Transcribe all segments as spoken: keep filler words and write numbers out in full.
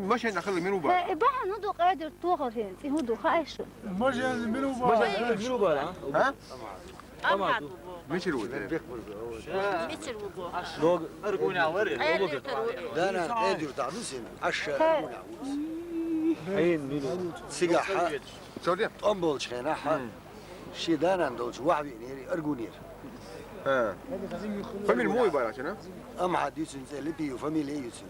Машина хала мин уба? Э, бахьан хӀун ду, Къадир, тохал хӀинца, хӀун ду, хаьий шу? Машина мин уба? Машина мин уба, а? А? Амхьа ду. Мичир ву? Мичир ву? Дог. Аргуна вари. Дана, эдюр да, ну син. Аша аргуна ву. Хьин мин. Сига ха. Чорди? Томболч хена ха. Ши данан долч вахви нери аргунир. А. Фамилия мой барачана? Амхьа дюсин цели пию фамилия юсин.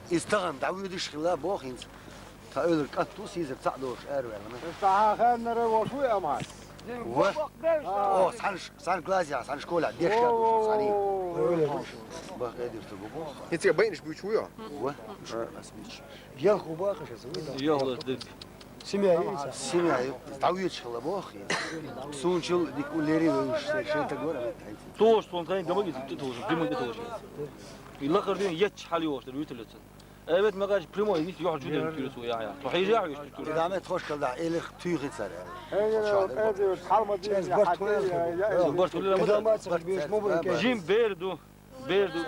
Иза тахана дӀавуьдуш хилла боху хӀинца. Тхан эвлара кӀант ву, сийсара цхьаъ долуш араваьлла. Иза тахьа ханнара волуш вуй амхьа? Ва? О, цхьана ш-, цхьана классехь, цхьана школехь деш ша долуш цхьаний. Бах, эдир ту бу боху. ХӀинца байнаш буьйчу вуй? Ва? Ас буьйчу. Ялх ву бакъаш аса вуй? Ялх дерг. Семья ю? Семья ю. ДӀавуьдуш хилла боху хӀинца. Суна чул дика уллери вевзаш, шен таг вара хӀинца. Тоша, сон тхайн гамаг иза тӀе тоша, диман тӀе тоша. И лахара дина етташ хьал йош дара вуьталлица. Э, вет ма гаш прямой, нис юхьа чу дерг туьрус ву, я, я. Тхо хьежа хьуьш туьрус. Даме тхошкал да, элих туьйхи цара. Хьалма дина, я, хьалма дина. Барт хуллера ма ду. Жим бер ду. Бер ду.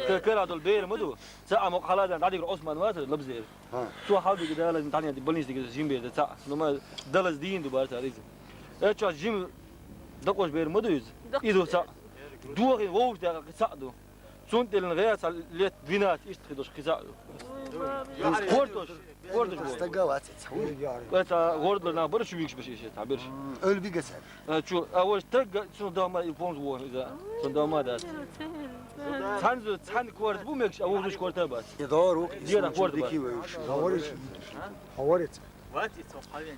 Ка-, кара долу бер ма ду. Ца а мокъа хьаладан дӀадигра Осман вацара, лабзер. Цо хьалдига дала, дӀанеди больницаге жим бер да ца. Ну, ма далаз дийна ду бара цара иза. Э, чо жим дакъош бер ма ду иза. Иза ду ца. Дохин вовш дагӀа ца ду. Цунна тӀелин гӀе ца лет двенадцать иштта хи дош кхи ца ю. Кортош, кортош бу. Стага вац ца хуй. Эца гордла нах бара шу вигш баш ише, та берш. М, эл бига цара. А, чу, а ваш таг, цун дома и полз вон, иза. Цун дома да. Цан зу, цан корт бу мекш, а вон корта бац. И дору, и Дера корт бац. Дики веш. Говорит. Говорит.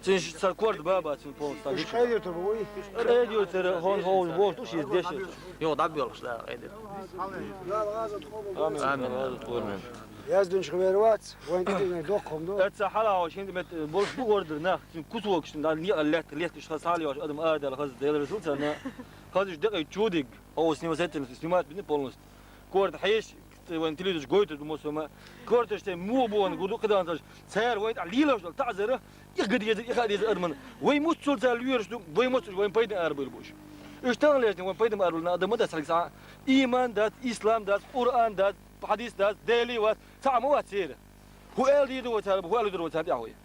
Цин ш-, цар корт баба, цин полз. Уж къайдир турба вуй? Къайдир тера, хон ховш бохту, ши деш. Йо, даб йолуш, да, къайдир. Амин. Амин. Яздинчу хвер вац, вайн дикинай доккхум ду. Эца хьалао, шинд мет, болуш бу гордур нах, цин кусокш, да, некъа лет, лет, иш хас хьалиош, адам ардал, хаз, Дела Расул царна, хаз иш декъай чудиг, о, снимать, снимать бини полностью. Корт хьеш, вайн телевизорш гойтур ду мосома. Корташ тен муо бон, гуду кхидан царш. Цар вайн тӀа лилаш дал, таъзара, их гадеза, их гадеза адаман. Вай муццул цар луьраш ду, вай муццул вайн пайда арбур буш. Уж тан лежни, вайн пайда арбур на адам да царгса. Иман дац, ислам дац, Къуръан дац, хьадис дац, дели вац, цхьа ма вац церан. ХӀу аьлла дийр ду вацара, хӀу аьлла дийр вацара тӀехь вай.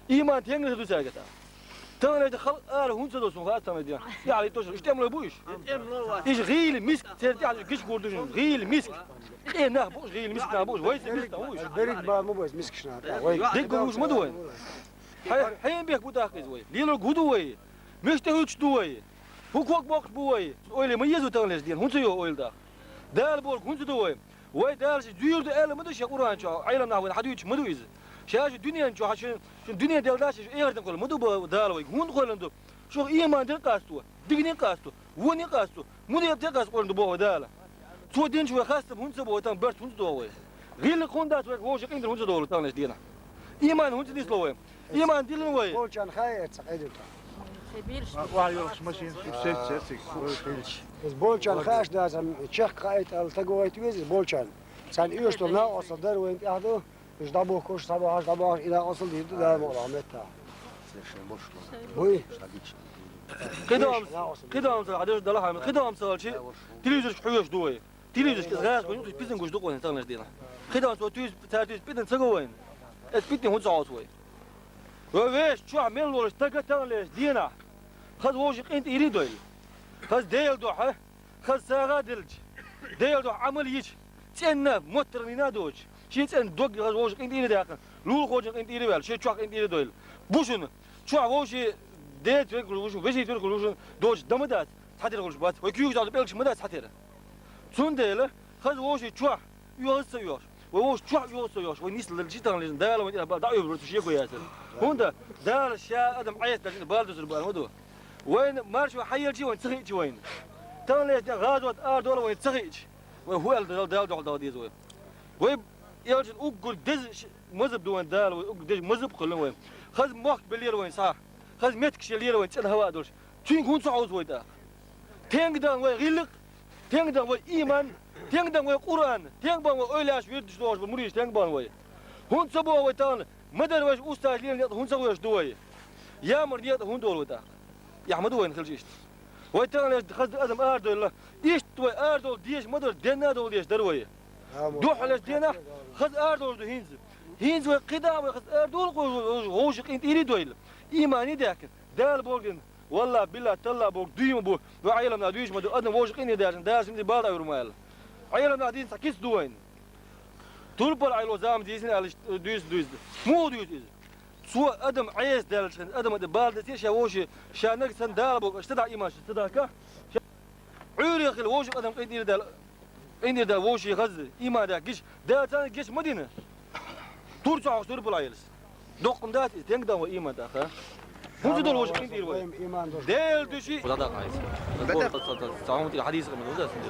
Иман тенга ду цаьрга тӀа. Тахана халкъ ара хӀунца до сун хаа тахана дина. Я, али тоша, уж тӀемалой бу уж? Иш гӀийла миск, церан тӀехь гиш гур ду шун, гӀийла миск. Къе нах бу уж, гӀийла миск нах бу уж, вайца миск нах бу уж. Берриг бан ма бу уж мискаш нах, вай. Дегга уж ма ду вайн. Хьай, хьайн бех бу дахка иза вай. Лело гу ду вай. Мешта хӀуьттуш ду вай. ХӀу ког боккхуш бу вай. Ойла ма езу тахана леш дина, хӀунца йо ойла дах? Дала бохург хӀунца ду вай? Вай Дала ши дуьйр ду аьлла ма ду шен Къуръан чохь, Ӏелам нах вайна хьан дуьйцуш ма ду иза. Ша ши дуьнен чохь, ши, шуна дуьнен делла дац, ши эхартан кхоьллина ма ду ба-, Дала вайга. ХӀунда кхоьллина ду? Шух ийман дина къасто, дигнийн къасто, вонийн къасто, мунепте къасто кхоьллина ду боху вай Дала. Цо динчу вай хастам хӀунда ца боху, тан барт хӀунда доху вай? ГӀиллакх хӀунда дац вайга вовшийн къинтӀера хӀунда ца долу таханлеш дена? Ийман хӀунда нисло вай? Ийман дилина вай? Болчан хаа эца къайдинчу. Ва йолуш машин, сетча, сик, ой, хилч. Иза болчан хааш дазам, чехка хаайта ала таго вайта веза иза болчан. Царна иштта накъостал дар вайн тӀехь ду, уж дӀабохкуш, схьабохьаш, дӀабохьаш, и накъостал дийр ду, Дала мукъалахь метта. Вуй. Кхидамца, кхидамца, хьадеш дала хьама, кхидамца алчи, телевизоршка хьоьжуш ду вай. Телевизоршка иза гӀаза гуш, пизан гуш ду къонан таханаш дена. Кхидамца вай туьйс, цара туьйс, питан ца го вайн. Эс питан хӀунда ца хьовс вай? Вай вешан чохь мел волуш стага таханлерчу денахь, хаза вовшийн къинтӀера а дойла. Хаза Делан дуьхьа, хаза сагӀа а делча, Делан дуьхьа Ӏамал йича, цӀенна, моттаргӀанийн а доцуш, шен цӀенна дог хаза вовшийн къинтӀера а даьккхина, лулахочун къинтӀера а ваьлла, шен чохь къинтӀера а дойла. Бу шуна, чохь вовшийн деца верг хуьлуш ву шуна, вешица верг хуьлуш ву шуна, доцуш дан ма дац, цхьатерра хуьлуш бац, вай куьйгаш дӀа пӀелгаш ма дац цхьатерра. Цундела, хаза вовшийн чохь, оьгӀаз а ца оьхуш, вай вовшийн чохь оьгӀаз а ца оьхуш, вай нислалчи таханлерчу Дала вайн тӀехь бала дӀа оьбур цу шеко яцара. ХӀунда Дала ша адам Ӏеса дагина бала дузур бара ма ду. Вайна маршо хьаелчи вайн ца хиъчи вайна. Таханлерчу тӀе гӀазот арадола вайн ца хиъчи. Вай хӀу аьлла Дала, Дала дуьхьал дала деза вай. Вай элчан уггар деза ш-, мазаб ду вайн Дала, вай уггар деза мазаб а кхоьллина вай. Хаза мохк беллера вайн схьа. Хаза меттигаш еллера вайн цӀена хӀаваъ долуш. Цуьнга хӀунда ца хьовзу вай тӀаккха? Тенга дан вай гӀиллакх, тенга дан вай ийман, тенга дан вай Къуръан, тенга бан вай ойлаш вирдаш дохуш бу муриш тенга бан вай. ХӀунда ца боху вай тахана, ма дара вайша усташ лела некъ хӀунда ца гӀоьш ду вай? Ямар некъ хӀунда долу вай тӀаккха? Яхь ма ду вайна хилча иштта. Вай тахана хаза адам арадойла, иштта вай арадовла дезаш ма дара, денна а довла дезаш дара вай. Духьалаш денахь хаза арадолуш ду хӀинца. ХӀинца вай кхидӀа а вай хаза арадолу вовшийн къинтӀера дойла. Имане даьккхина. Дала бохург дина. Валлахь, биллахь, таллахь бохург дуй ма бу. Вай Ӏеламнах дуьйцуш ма ду. Адам вовшийн къинтӀера даьржина, Дала шимди бала Ӏуьйр ма аьлла. Ӏеламнах дийцина цхьа кица ду вайна. Турпал Ӏайло зама дийцина аьлла, дуьйцу, дуьйцу. Муха дуьйцу иза? Цо адам Ӏеса даьллачхьана, адам тӀе бала даций ша вовшийн, ша нагахь санна Дала бохург, аша ца дахь иман ша ца дахкахь, ша Ӏуьйре хила вовшийн адам къинтӀера даьлла, къинтӀера даьлла вовшийн хаза, иман даьккхича, Дала царна геча ма дина. Тур цу хьокхуш турпал Ӏайлас. Доккха ма дац иза, тенга дан вай иман даха. ХӀунца долу вовшийн къинтӀера вай? Дела дуьши. Куда дахьа иза? Беда. Цхьа хӀума тӀе хьадийса къамел ву дац, дац.